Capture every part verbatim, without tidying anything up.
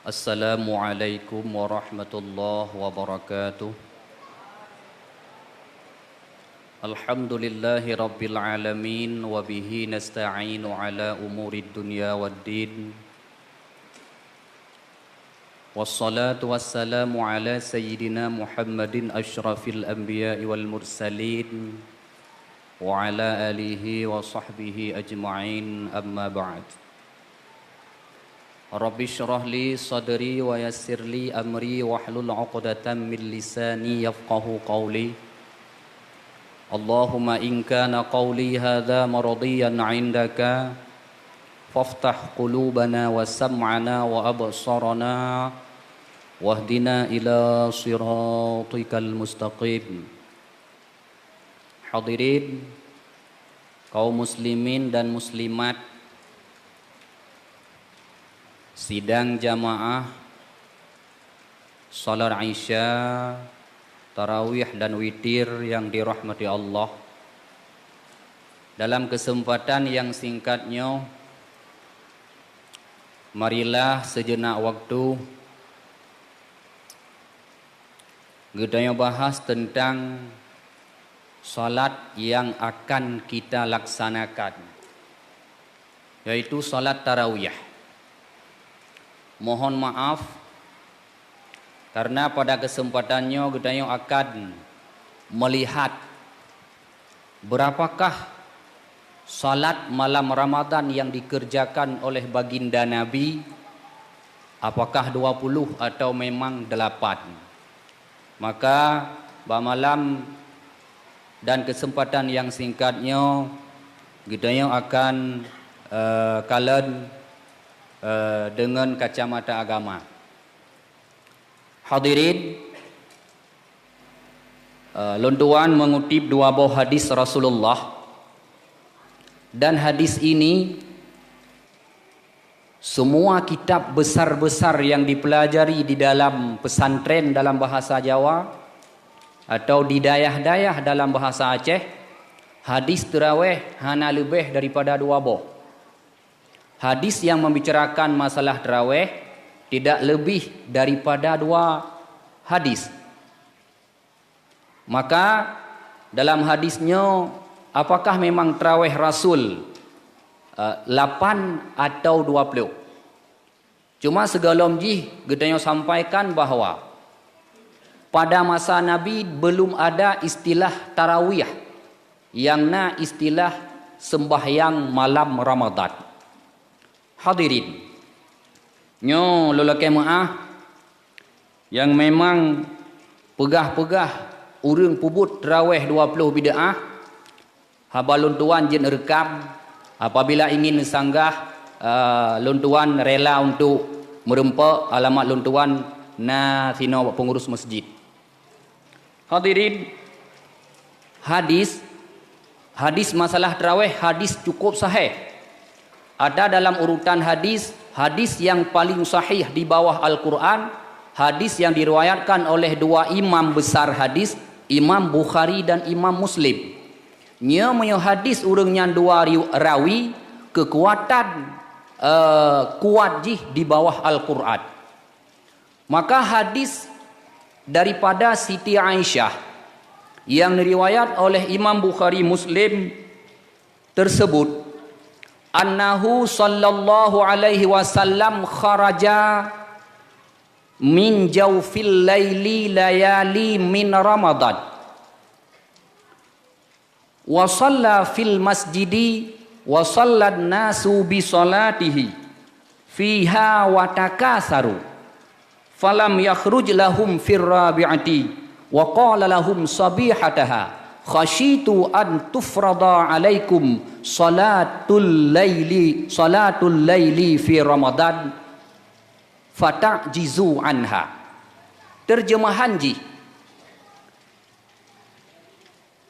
Assalamualaikum warahmatullahi wabarakatuh. Alhamdulillahi rabbil alamin, wa bihi nasta'inu ala umurid dunya waddin. Wassalatu wassalamu ala sayyidina Muhammadin asyrafil anbiya'i wal mursalin, wa ala alihi wa sahbihi ajma'in, amma ba'd. Rabbi shrah li sadri wa yassir li amri wahlul 'uqdatam min lisani yafqahu qawli. Allahumma in kana qawli hadza mardiyan 'indaka, faftah qulubana wa sam'ana wa absharana, wahdina ila siratikal mustaqim. Hadirin, kaum muslimin dan muslimat, sidang jamaah salat Isya, tarawih dan witir yang dirahmati Allah. Dalam kesempatan yang singkat nyoe, marilah sejenak waktu geutanyoe bahas tentang salat yang akan kita laksanakan, yaitu salat tarawih. Mohon maaf, karena pada kesempatan nyoe geutanyoe akan melihat berapakah salat malam Ramadan yang dikerjakan oleh baginda Nabi, apakah dua puluh atau memang delapan. Maka, bak malam dan kesempatan yang singkat nyoe, geutanyoe akan, eh, kalon, eh, dengan kacamata agama. Hadirin, eh, lôn tuan mengutip dua boh hadis Rasulullah, dan hadis ini semua kitab besar-besar yang dipelajari di dalam pesantren dalam bahasa Jawa atau di dayah-dayah dalam bahasa Aceh, hadis tarawih hana leubeh daripada dua boh. Hadis yang membicarakan masalah tarawih tidak lebih daripada dua hadis. Maka, dalam hadis nyoe, apakah memang tarawih Rasul, eh, lapan atau dua puluh? Cuma sigohlom jih geutanyoe sampaikan bahwa pada masa Nabi belum ada istilah tarawih, nyang na istilah sembahyang malam Ramadan. Hadirin, nyoe lôn lakée meuáh, nyang memang peugah-peugah ureuëng peubuet tarawih dua puluh bid'ah, haba lôn tuan jeuet rekam, apabila ingin neusanggah, eh, lôn tuan rela untuk meureumpok, alamat lôn tuan na sinoe bak peungurus masjid. Hadirin, hadis, hadis masalah tarawih, hadis cukup sahih. Ada dalam urutan hadis, hadis yang paling sahih di bawah Al-Quran, hadis yang diriwayatkan oleh dua imam besar hadis, Imam Bukhari dan Imam Muslim. Nyoe meunyoe hadis ureuëng nyan dua riw-, rawi, keukuatan, eh, kuat jih di bawah Al-Quran. Maka hadis daripada Siti Aisyah yang diriwayat oleh Imam Bukhari Muslim tersebut, annahu sallallahu alaihi wasallam kharaja min jaufil laili layali min Ramadan. Wa shalla fil masjidi wa shallan nasu bi shalatihi fiha wa takasaru. Falam yakhruj lahum fir rabi'ati wa qala lahum sabihataha, khasyitu an tufrada alaikum shalatul laili, shalatul laili fi Ramadan fata'jizu anha. Terjemahan jih,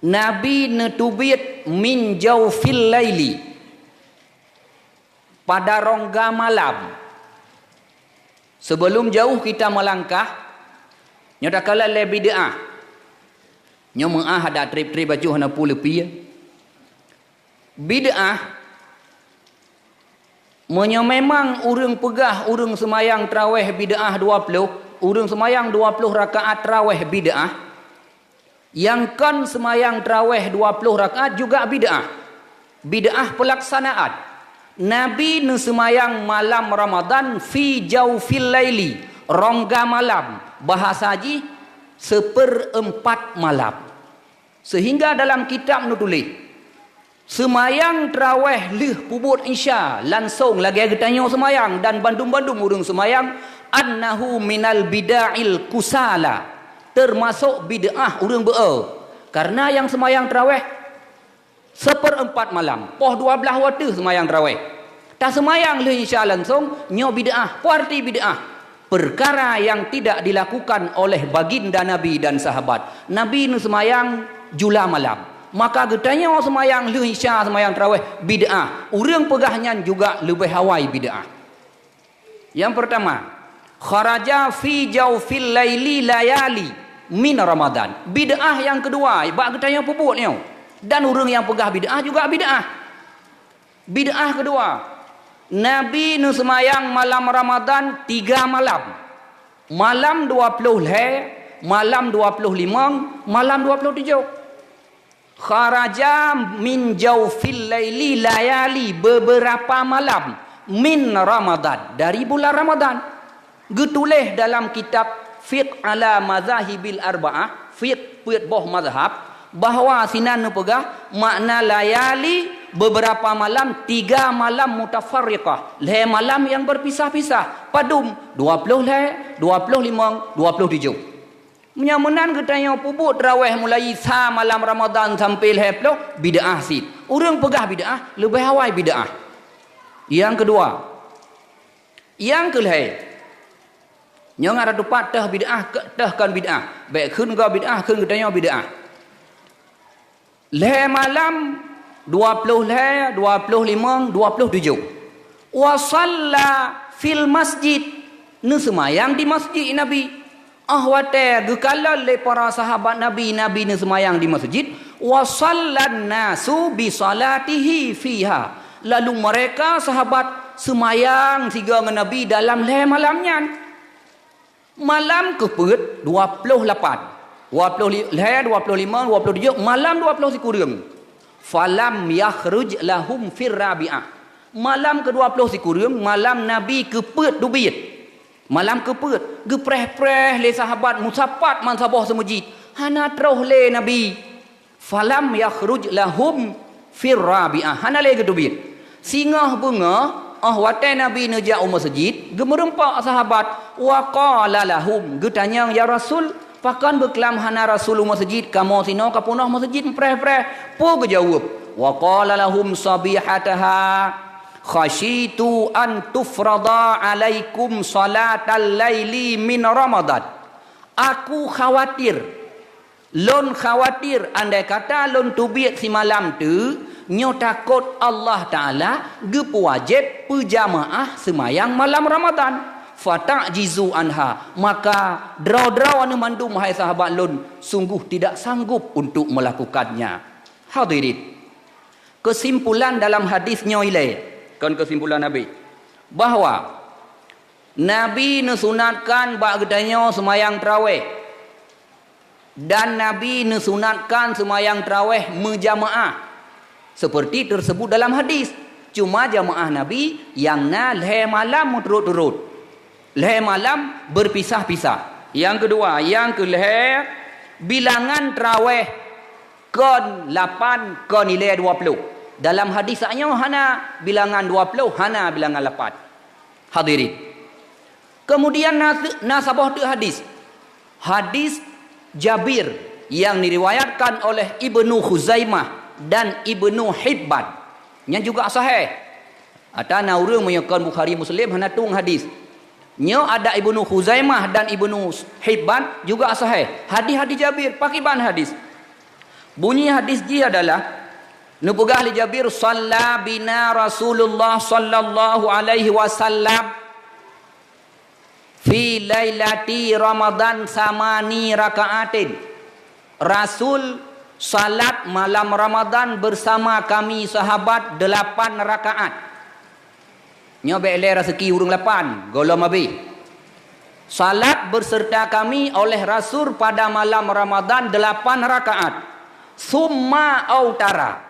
Nabi neuteubiet min jaufil laili, pada rongga malam. Sebelum jauh kita melangkah, nyoe takalon lé bid'ah. Nyoe meuáh adak treb-treb bacut hana peue leupie. Bid'ah Meunyoe memang ureuëng peugah ureuëng seumayang traweh bid'ah dua ploh, ureuëng seumayang dua ploh rakaat traweh bid'ah, nyang kon seumayang traweh dua ploh rakaat juga bid'ah. Bid'ah peulaksanaan. Nabi neuseumayang malam Ramadan fi jaufil laili, rongga malam, bahasa jih seperempat malam. Sehingga dalam kitab neutuléh, seumayang traweh lheueh peubuet Isya langsong lagée geutanyoe seumayang dan bandum-bandum ureuëng seumayang, annahu minal bida'il kusala, termasuk bid'ah ureuëng beu-e. Karena nyang seumayang traweh seperempat malam, poh dua blaih watée seumayang traweh. Taseumayang lheueh Isya langsong, nyoe bid'ah. Peue arti bid'ah? Perkara yang tidak dilakukan oleh baginda Nabi dan sahabat. Nabi neuseumayang jula malam. Maka geutanyoe seumayang lheueh Isya, seumayang traweh, bid'ah. Ureuëng peugah nyan juga leubeh awai bid'ah. Yang pertama, kharaja fi jaufil laili layali min Ramadan. Bid'ah yang kedua, bak geutanyoe peubuet nyoe. Dan ureuëng nyang peugah bid'ah juga bid'ah. Bid'ah kedua, Nabi neuseumayang malam Ramadan tiga malam. Malam dua ploh lhée, malam dua ploh limong, malam dua ploh tujoh. Kharaja min jaufil laili layali, beberapa malam, min Ramadan, dari bulan Ramadan. Geutuléh dalam kitab Fiqh ala Mazahibil Arba'ah, Fiqh peuet boh mazhab, bahwa sinan neupeugah makna layali beberapa malam, tiga malam mutafarriqah, lhée malam yang berpisah-pisah. Padum, dua ploh lhée, dua ploh limong, dua ploh tujoh. Meunyoe meunan geutanyoe peubuet traweh mulai sa malam Ramadan sampai lhée ploh, bid'ah cit. Ureuëng peugah bid'ah, leubeh awai bid'ah. Yang kedua, yang keulhée, nyoe ngat teupat teuh bid'ah, teuh kon bid'ah. Bék kheun gob bid'ah, kheun geutanyoe bid'ah. Lhée malam, dua ploh lhée, dua ploh limong, dua ploh tujoh. Wa shalla fil masjid, neuseumayang di masjid Nabi. Ah watée geukalon lé para sahabat Nabi, Nabi neuseumayang di masjid, wa shallan nasu bi shalatihi fiha. Lalu mereka sahabat seumayang sigoe ngon Nabi dalam lhée malam nyan. Malam keupeuet dua ploh lapan, dua ploh lhée, dua ploh limong, dua ploh tujoh, malam dua ploh sikureueng. Falam yakhruj lahum fir rabi'ah. Malam kedua ploh sikureueng, malam Nabi keupeuet teubiet. Malam keupeuet, geupreh-preh lé sahabat, meusapat man saboh seumeujid. Hana troh lé Nabi. Falam yakhruj lahum fir rabi'ah. Hana lé geuteubiet. Singoh beungoh, óh watée Nabi neujak u meuseujid, geumeureumpok sahabat, wa qala lahum, geutanyong, "Ya Rasul, pakon beuklam hana Rasul u meuseujid, kamoe sinoe ka peunoh meuseujid meupreh-preh?" Peue geujaweueb? Wa qala lahum sabihataha, "Khasyitu an tufrada alaikum salatal laili min Ramadan." Aku khawatir, lôn khawatir andai kata lôn teubiet simalam teuk, nyoe takot Allah Taala geupeuwajéb peujamaah seumayang malam Ramadan. Fata'jizu anha, maka droe-droe aneuëk mandum, hai sahabat lôn, sungguh tidak sanggup untuk melakukannya. Hadirin, kesimpulan dalam hadis nyoe ilée, kon kesimpulan Nabi, bahwa Nabi neusunatkan bak geutanyoe seumayang traweh. Dan Nabi neusunatkan seumayang traweh meujamaah, seperti tersebut dalam hadis. Cuma jamaah Nabi nyang na lhée malam meuturot-turot, lhée malam berpisah-pisah. Yang kedua, yang keulhée, bilangan traweh kon lapan, kon ilée dua ploh. Dalam hadis nyoe hana bilangan dua ploh, hana bilangan lapan. Hadirin. Kemudian na, na saboh teuk hadis. Hadis Jabir yang diriwayatkan oleh Ibnu Khuzaimah dan Ibnu Hibban. Nyan juga sahih. Ata na ureuëng meunyoe kon Bukhari Muslim hana tueng hadis. Nyoe ada Ibnu Khuzaimah dan Ibnu Hibban juga sahih. Hadis-hadis Jabir, pakiban hadis. Bunyi hadis jih adalah, neupeugah lé Jabir, "Shalla bina Rasulullah sallallahu alaihi wasallam fi lailati Ramadan samani rakaatin." Rasul salat malam Ramadan bersama kami sahabat delapan rakaat. Nyoe bék lé raseuki ureuëng lapan, gohlom abéh. Salat berserta kami oleh Rasul pada malam Ramadan delapan rakaat. Summa autara.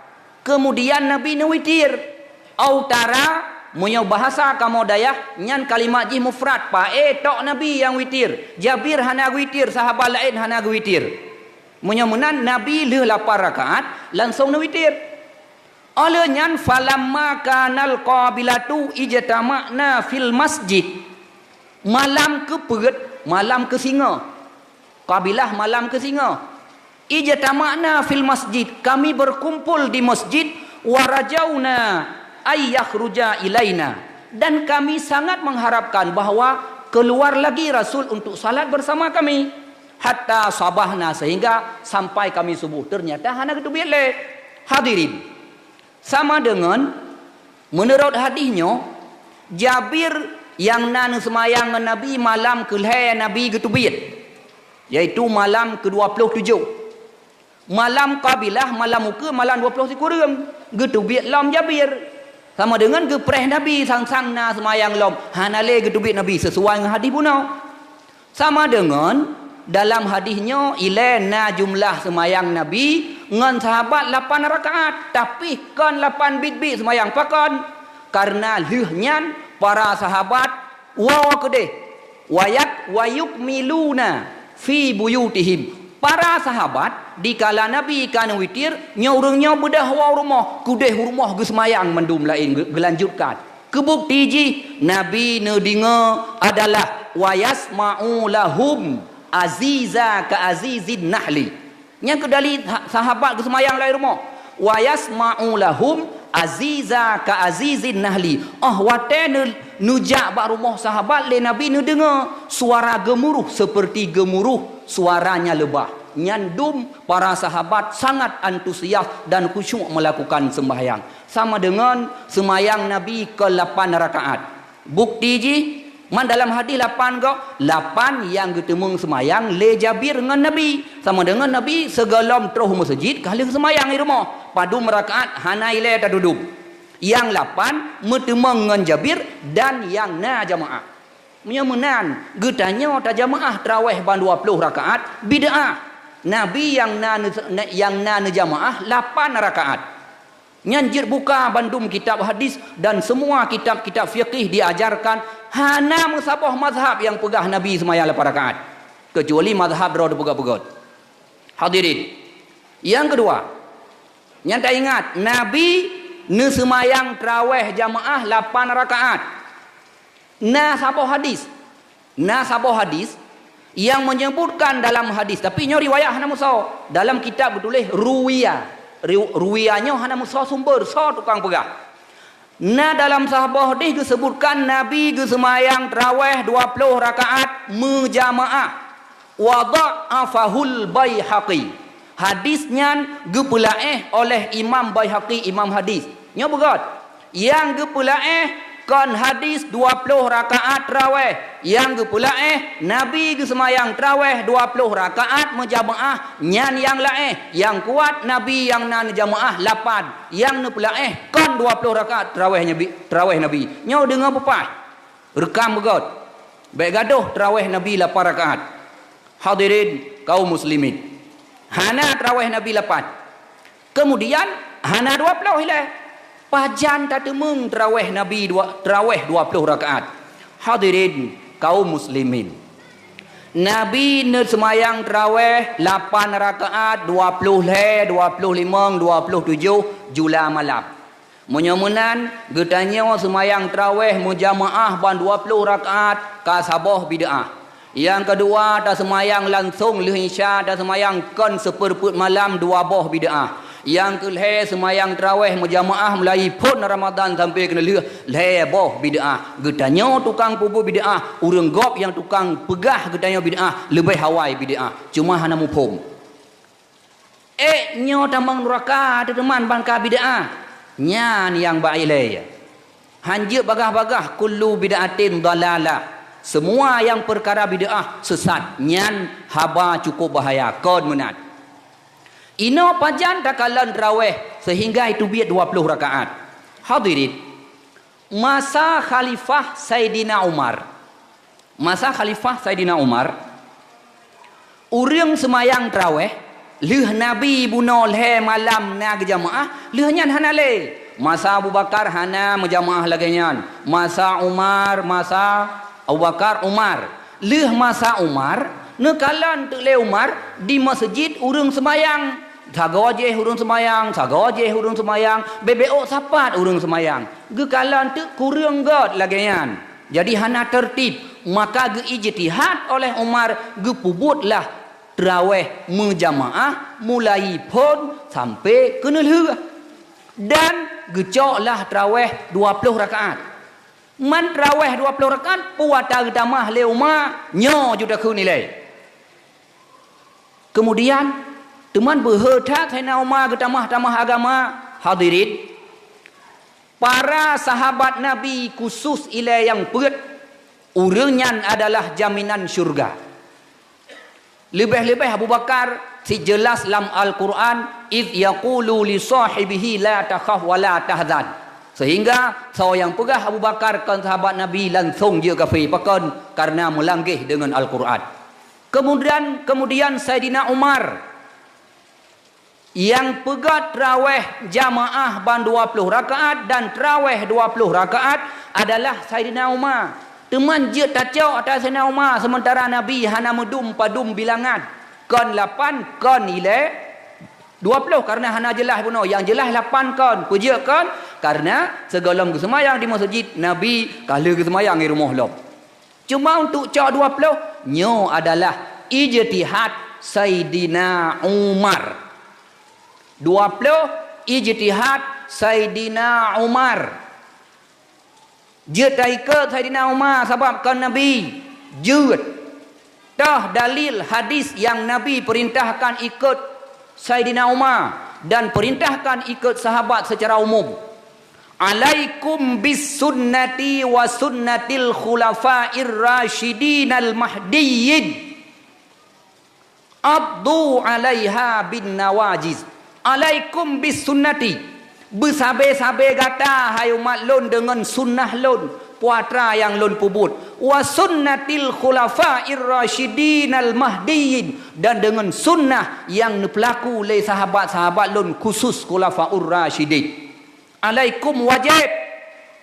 Kemudian Nabi neuwitir. Autara, meunyoe bahasa kamoe dayah, nyan kalimat jih mufrad, paé tok Nabi nyang witir. Jabir hana geuwitir, sahabat laén hana geuwitir. Meunyoe meunan, Nabi lheueh lapan rakaat, langsong neuwitir. Óh lheueh nyan, falamma kanal qabilatu ijtama'na fil masjid. Malam keupeuet, malam keusingoh. Qabilah malam keusingoh. Ijtama'na fil masjid, kami berkumpul di masjid, wa rajauna ay yakhruja ilaina. Dan kami sangat mengharapkan bahwa keluar lagi Rasul untuk salat bersama kami. Hatta sabahna, sehingga sampai kami subuh. Ternyata hana geuteubiet lé. Hadirin, sama deungon meunurot hadih nyoe, Jabir nyang na neuseumayang ngon Nabi malam keu lhée Nabi geuteubiet, yaitu malam keu dua ploh tujoh. Malam qabilah, malam ukeue, malam dua ploh sikureueng, geuteubiet lom Jabir. Sama deungon geupreh Nabi sang-sang na seumayang lom, hana lé geuteubiet Nabi, sisuai ngon hadih bunoe. Sama deungon dalam hadih nyoe ilée na jumlah seumayang Nabi ngon sahabat lapan rakaat, tapi kon lapan biet-biet seumayang, pakon? Kareuna lheueh nyan para sahabat woe keudeh, wayat wayukmiluna fi buyutihim. Para sahabat dikala Nabi ka neuwitir, nyoe ureuëng nyoe beudôh woe u rumoh, keudeh u rumoh geuseumayang mandum laén geu-, geulanjutkan. Keu bukti jih, Nabi neudeungoe adalah, "Wa yasma'u lahum aziza ka azizin nahli." Nyang keu dali ha-, sahabat geuseumayang lam rumoh, "Wa yasma'u lahum aziza ka azizin nahli." Óh watée neu-, neujak bak rumoh sahabat lé Nabi neudeungoe suara geumuruh seperti geumuruh suaranya leubah. Nyan dum para sahabat sangat antusias dan khusyuk melakukan sembahyang. Sama deungon seumayang Nabi keu lapan rakaat. Bukti jih, man dalam hadih lapan goe, lapan nyang geuteumeung seumayang lé Jabir ngon Nabi. Sama deungon Nabi sigohlom troh meuseujid ka lheueh seumayang i rumoh. Padum rakaat hana ilée tadudum. Nyang lapan meuteumong ngon Jabir dan nyang na jamaah. Meunyoe meunan, geutanyoe tajamaah traweh ban dua ploh rakaat, bid'ah. Nabi nyang na neu-, nyang na neujamaah lapan rakaat. Nyan jeuet buka bandum kitab hadis dan semua kitab-kitab fiqih diajarkan, hana meusaboh mazhab nyang peugah Nabi seumayang lapan rakaat, keucuali mazhab droe teupeugah-peugah. Hadirin, nyang keudua, nyan taingat, Nabi neuseumayang traweh jamaah lapan rakaat. Na saboh hadis, na saboh hadis nyang menyebutkan dalam hadis, tapi nyoe riwayat hana meusoe. Dalam kitab geutuléh ruwiya, ri-, ruwiya nyoe hana meusoe sumber, soe tukang peugah. Na dalam saboh hadis geusebutkan Nabi geuseumayang traweh dua ploh rakaat meujamaah. Wa dha'afahul Baihaqi. Hadis nyan geupeulaéh oleh Imam Baihaqi, imam hadis. Nyoe beugöt, nyang geupeulaéh kon hadis dua ploh rakaat traweh. Nyang geupeulaéh Nabi geuseumayang traweh dua ploh rakaat meujamaah, nyan nyang laéh. Nyang kuat Nabi nyang na neujamaah lapan. Nyang neupeulaéh kon dua ploh rakaat traweh Nabi, traweh Nabi. Nyoe deungoe peupaih. Reukam beugöt. Bék gadôh traweh Nabi lapan rakaat. Hadirin kaum muslimin. Hana traweh Nabi lapan. Kemudian hana dua ploh ilée. Pajan tateumeung traweh Nabi dua, traweh dua ploh rakaat. Hadirin kaum muslimin. Nabi neuseumayang traweh lapan rakaat, dua ploh lhée, dua ploh limong, dua ploh tujoh jula malam. Meunyoe meunan, geutanyoe seumayang traweh meujamaah ban dua ploh rakaat ka saboh bid'ah. Nyang keudua, taseumayang langsong lheueh Isya, taseumayang kon seupeureupeut malam dua boh bid'ah. Nyang keulhée, seumayang traweh meujamaah mulai phon Ramadan sampoe keuneulheueh lhée boh bid'ah. Geutanyoe tukang peubuet bid'ah, ureuëng gob nyang tukang peugah geutanyoe bid'ah leubeh awai bid'ah, cuma hana muphom. Ék nyoe tamong nuraka teuteuman ban ka bid'ah. Nyan nyang bak ilée. Hanjeuet bagah-bagah, kullu bid'atin dalalah. Semua nyang peukara bid'ah sesat, nyan haba cukup bahaya, kon meunan. Inoe pajan takalon traweh sehingga iteubiet dua ploh rakaat. Hadirin, Masa khalifah Saidina Umar. Masa khalifah Saidina Umar, ureuëng seumayang traweh, lheueh Nabi bunoe lhée malam na geujamaah, lheueh nyan hana lé. Masa Abu Bakar hana meujamaah lagée nyan. Masa Umar, masa Abu Bakar, Umar. Lheueh masa Umar, neukalon teuk lé Umar di meuseujid ureuëng seumayang. Sagoe jih ureuëng seumayang, sagoe jih ureuëng seumayang, beubeuk sapat ureuëng seumayang. Geukalon teuk kureueng göt lagée nyan. Jadi hana teurtib, maka geu-ijtihad oleh Umar geupeubuet lah traweh meujamaah mulai phon sampoe keuneulheueh. Dan geucok lah traweh dua ploh rakaat. Man traweh dua ploh rakaat, peue ata geutamah lé Umar, nyoe ju takheun ilée. Keumudian, teuma beuhe that Saidina Umar geutamah-tamah agama, hadirin. Para sahabat Nabi khusus ilée nyang peuet, ureuëng nyan adalah jaminan syurga. Leubeh-leubeh Abu Bakar, sijeulaih lam Al-Quran, "Idz yaqulu li sahibihi la takhaf wa la tahzan." Sehingga soe nyang peugah Abu Bakar kon sahabat Nabi langsong jeuet kafé, pakon? Karena meulangkeh deungon Al-Quran. Kemudian, kemudian Saidina Umar nyang peugét traweh jamaah ban dua ploh rakaat dan traweh dua ploh rakaat adalah Saidina Umar. Teuma jeuet tacok ata Saidina Umar, sementara Nabi hana meudum padum bilangan, kon lapan, kon ilée, dua ploh, karena hana jeulaih bunoe. Nyang jeulaih lapan kon. Peujeuet kon? Karena sigohlom geuseumayang di meuseujid, Nabi ka lheueh geuseumayang di rumoh lom. Cuma untuk cok dua ploh, nyoe adalah ijtihad Saidina Umar. Dua ploh, ijtihad Saidina Umar. Jeuet taikot Saidina Umar sabab kon Nabi. Jeuet. Toh dalil hadis nyang Nabi perintahkan ikot Saidina Umar dan perintahkan ikot sahabat secara umum. "Alaikum bis sunnati wa sunnatil khulafair rasyidinal mahdiyyin. Addu 'alaiha bin nawajiz." "Alaikum bis sunnati." Beusabe-sabe gata, hai umat lôn, deungon sunnah lôn, peue atra nyang lôn peubuet. "Wa sunnatil khulafair rasyidinal mahdiyyin." Dan deungon sunnah nyang neupeulaku lé sahabat-sahabat lôn, khusus khulafaur rasyidin. "Alaikum wajib,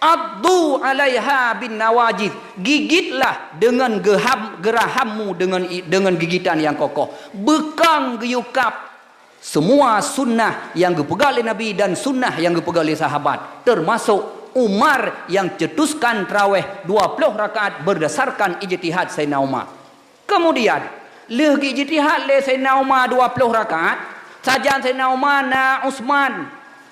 addu 'alaiha bin nawajiz." Gigitlah deungon geuham, geurahammu deungon i, deungon gigitan nyang kokoh. Beukong geuyue kab semua sunnah nyang geupeugah lé Nabi dan sunnah nyang geupeugah lé sahabat, termasuk Umar nyang cetuskan traweh dua ploh rakaat berdasarkan ijtihad Saidina Umar. Kemudian, lheueh geuijtihad lé Saidina Umar dua ploh rakaat, sajan Saidina Umar na Utsman,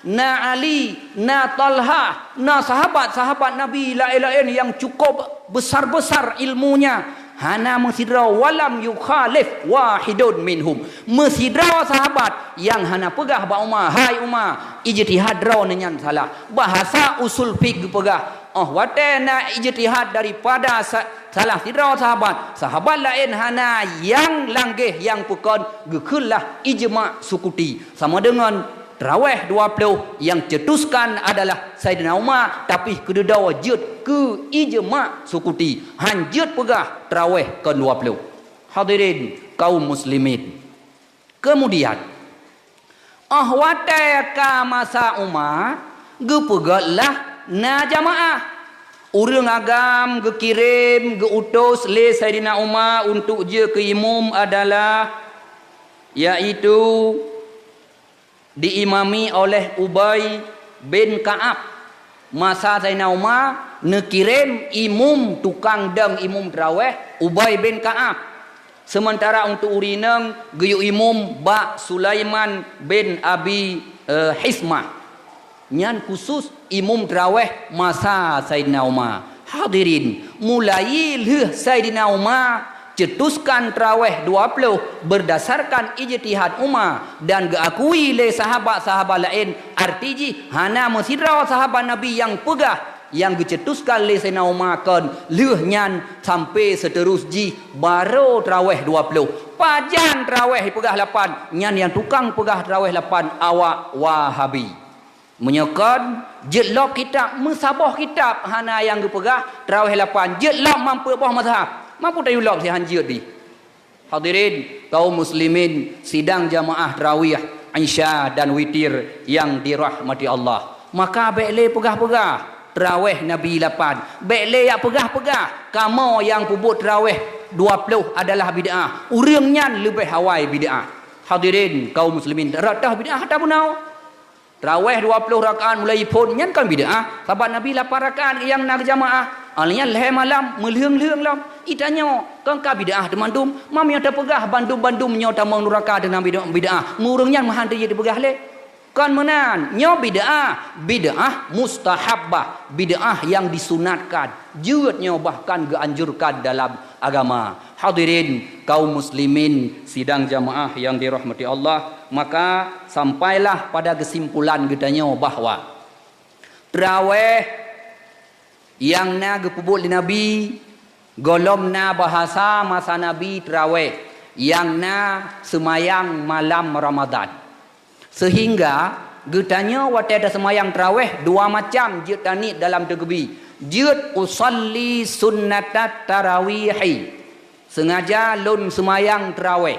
na Ali, na Talha, na sahabat-sahabat Nabi laén-laén nyang cukup besar-besar ilmunya, hana meusidroe, "Walam yukhalif wahidun minhum." Meusidroe sahabat nyang hana peugah bak Umar, "Hai Umar, ijtihad droeneuh nyan salah." Bahasa usul fiqh geupeugah, óh watée na ijtihad daripada sa-, salah sidroe sahabat, sahabat laén hana nyang langkeh nyang peukon, geukheun lah ijma' sukuti. Sama deungon traweh dua ploh nyang cetuskan adalah Saidina Umar, tapi keududoe jeuet keu ijma' sukuti. Han jeuet peugah traweh kon dua ploh. Hadirin kaum muslimin. Kemudian, óh watée ka masa Umar, geupeugét lah na jamaah. Ureuëng agam geukirém, geu-utus lé Saidina Umar untuk jeuet keu imum adalah, yaitu diimami oleh Ubay bin Ka'ab. Masa Saidina Umar neukirém imum, tukang dong imum traweh, Ubay bin Ka'ab. Sementara untuk ureuëng inong geuyue imum bak Sulaiman bin Abi, eh, Hismah. Nyan khusus imum traweh masa Saidina Umar. Hadirin, mulai lheueh Saidina Umar cetuskan traweh dua ploh berdasarkan ijtihad Umar dan geuakui lé sahabat-sahabat laén, arti jih hana meusidroe sahabat Nabi nyang peugah nyang geucetuskan lé Saidina Umar kon, lheueh nyan sampoe seuterus jih barô traweh dua ploh. Pajan traweh jipeugah lapan, nyan nyang tukang peugah traweh lapan awak Wahabi. Meunyoe kon, jeuet lom kitab, meusaboh kitab hana nyang geupeugah taraweh lapan. Jeuet lom mampu boh mazhab. Mampu tayue lom sihan jeuet di. Hadirin kaum muslimin, sidang jamaah tarawih, isya dan witir yang dirahmati Allah. Maka bék lé peugah-peugah taraweh Nabi lapan. Bék lé yak peugah-peugah kamoe nyang peubuet taraweh dua ploh adalah bid'ah. Ureuëng nyan leubeh awai bid'ah. Hadirin kaum muslimin, rata bid'ah ata bunoe. Taraweh dua ploh rakaat mulai phon nyan kan bid'ah, sabab Nabi lapan rakaat nyang na jamaah. Alnyan lhée malam meulheueng-lheueng lom. Itanyoe, kon ka bid'ah teumandum? Mam nyang tapeugah bandum-bandum nyoe tamong nuraka deungon bid'ah. Ureuëng nyan meuhan teujeuet dipeugah lé. Kon meunan, nyoe bid'ah, bid'ah mustahabbah, bid'ah nyang disunatkan. Jeuet nyoe bahkan geuanjurkan dalam agama. Hadirin kaum muslimin, sidang jamaah yang dirahmati Allah, maka sampailah pada kesimpulan geutanyoe bahwa taraweh nyang na geupeubuet lé Nabi, gohlom na bahasa masa Nabi taraweh nyang na seumayang malam Ramadan. Seuhingga geutanyoe watée taseumayang taraweh dua macam jeuet taniet dalam teugeubi. Jeuet usalli sunnatat tarawihi, seungaja lôn seumayang taraweh.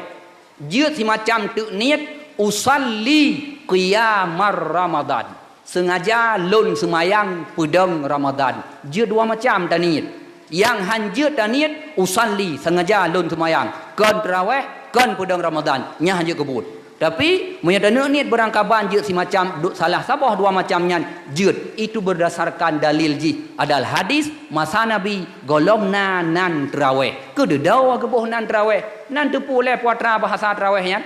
Jeuet simacam teuk niet usalli qiyamar Ramadan, seungaja lôn seumayang peudong Ramadan. Jeuet dua macam taniet. Nyang han jeuet taniet usalli, seungaja lôn seumayang, kon taraweh, kon peudong Ramadan, nyan han jeuet keubuet. Tapi meunyoe taneuk niet beurangkaban jeuet simacam du-, salah saboh dua macam nyan jeuet, itu berdasarkan dalil jih adalah hadis masa Nabi gohlom na nan taraweh. Keududoe geuboh nan taraweh, nan teupeue lé putra bahasa taraweh nyan.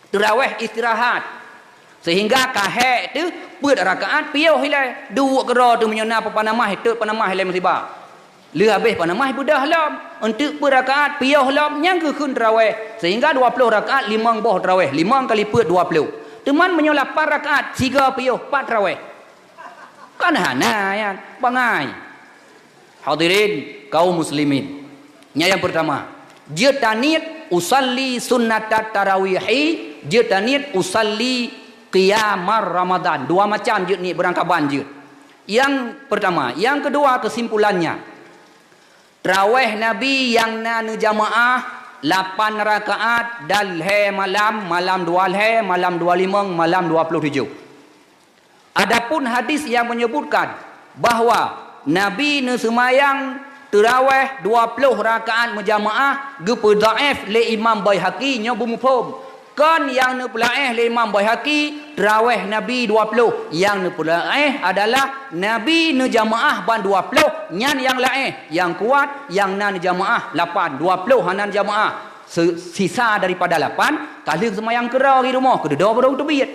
Taraweh istirahat. Sehingga ka hék teuh peuet rakaat piôh ilée, duek keudroe teuh meunyoe na peupanamah, teuet panamah ilée musibah. Lheueh habéh panamah beudôh lom, eunteuk peuet rakaat piôh lom nyang geukheun taraweh. Sehingga dua ploh rakaat limong boh taraweh, limong kali peuet dua ploh. Teuma meunyoe lapan rakaat sigoe piôh pat taraweh. Kan hana nyan, bangai. Hadirin kaum muslimin. Nyan nyang pertama, jeuet taniet usalli sunnatat tarawihi, jeuet taniet usalli qiyamar Ramadan. Dua macam jeuet niet beurangkaban jeuet. Nyang pertama, nyang keudua kesimpulannya, taraweh Nabi nyang na neujamaah lapan rakaat dan lhée malam, malam dua lhée, malam dua limong, malam dua ploh tujoh. Adapun hadis nyang menyebutkan bahwa Nabi neuseumayang taraweh dua ploh rakaat meujamaah geupeudhaif lé Imam Baihaqi nyoe beumuphom. Kon nyang neupeulaéh lé Imam Baihaqi taraweh Nabi dua ploh, nyang neupeulaéh adalah Nabi neujamaah ban dua ploh, nyan nyang laéh, nyang kuat nyang na neujamaah lapan, dua ploh hana neujamaah. Se-, sisa daripada lapan ka lheueh seumayang keudroe di rumoh, keududoe baru teubiet.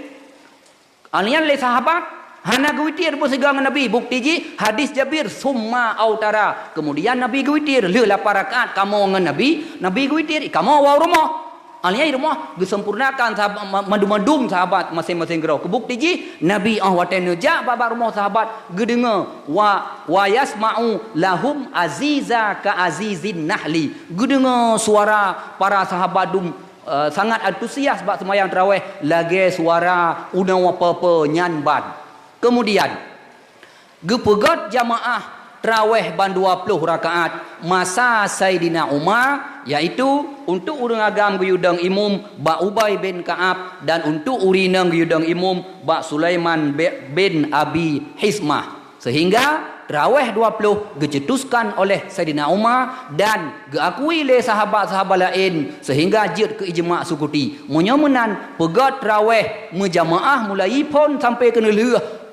Alnyan lé sahabat hana geuwitir beusigoe ngon Nabi. Bukti jih hadis Jabir, "Summa autara." Kemudian Nabi geuwitir, lheueh lapan rakaat kamoe ngon Nabi, Nabi geuwitir, kamoe woe rumoh. Alnyan di rumoh geusempurnakan sahabat, ma-, mandum-mandum sahabat maséng-maséng keudroe. Keu bukti jih Nabi óh watée neujak bak-bak rumoh sahabat geudeungoe wa, wa yasma'u lahum aziza ka azizin nahli. Geudeungoe suara para sahabat dum eh, sangat antusias bak seumayang taraweh lagée suara unoe peue-peue nyan ban. Kemudian, geupeugét jamaah taraweh ban dua ploh rakaat masa Saidina Umar, yaitu untuk ureuëng agam geuyue dong imum bak Ubay bin Ka'ab dan untuk ureuëng inong geuyue dong imum bak Sulaiman be-, bin Abi Hismah. Sehingga taraweh dua ploh geucetuskan oleh Saidina Umar dan geuakui lé sahabat-sahabat laén, sehingga jeuet keu ijma sukuti. Meunyoe meunan, peugét taraweh meujamaah mulai phon sampai keuneulheueh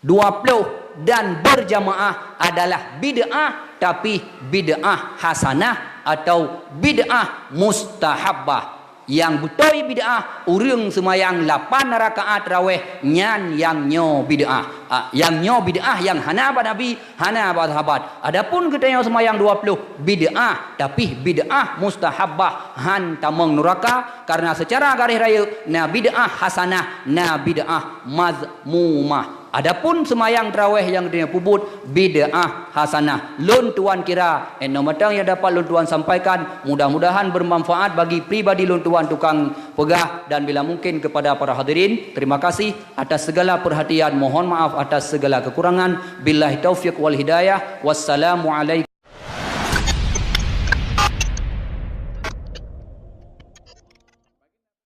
dua ploh dan berjamaah adalah bid'ah, tapi bid'ah hasanah atau bid'ah mustahabbah. Nyang beutôi bid'ah, ureuëng seumayang lapan rakaat taraweh, nyan nyang nyoe bid'ah. Ah, nyang nyoe bid'ah nyang hana bak Nabi, hana bak sahabat. Adapun geutanyoe seumayang dua ploh, bid'ah, tapi bid'ah mustahabbah, han tamong nuraka, karena secara garéh rayeuk na bid'ah hasanah, na bid'ah mazmumah. Adapun seumayang tarawéh nyang geutanyoe peubuet bid'ah hasanah. Lôn tuan kira, eh, nyoe mantong nyang dapat lôn tuan sampaikan, mudah-mudahan bermanfaat bagi pribadi lôn tuan tukang peugah dan bila mungkin kepada para hadirin. Terima kasih atas segala perhatian, mohon maaf atas segala kekurangan. Billahi taufiq wal hidayah. Wassalamualaikum.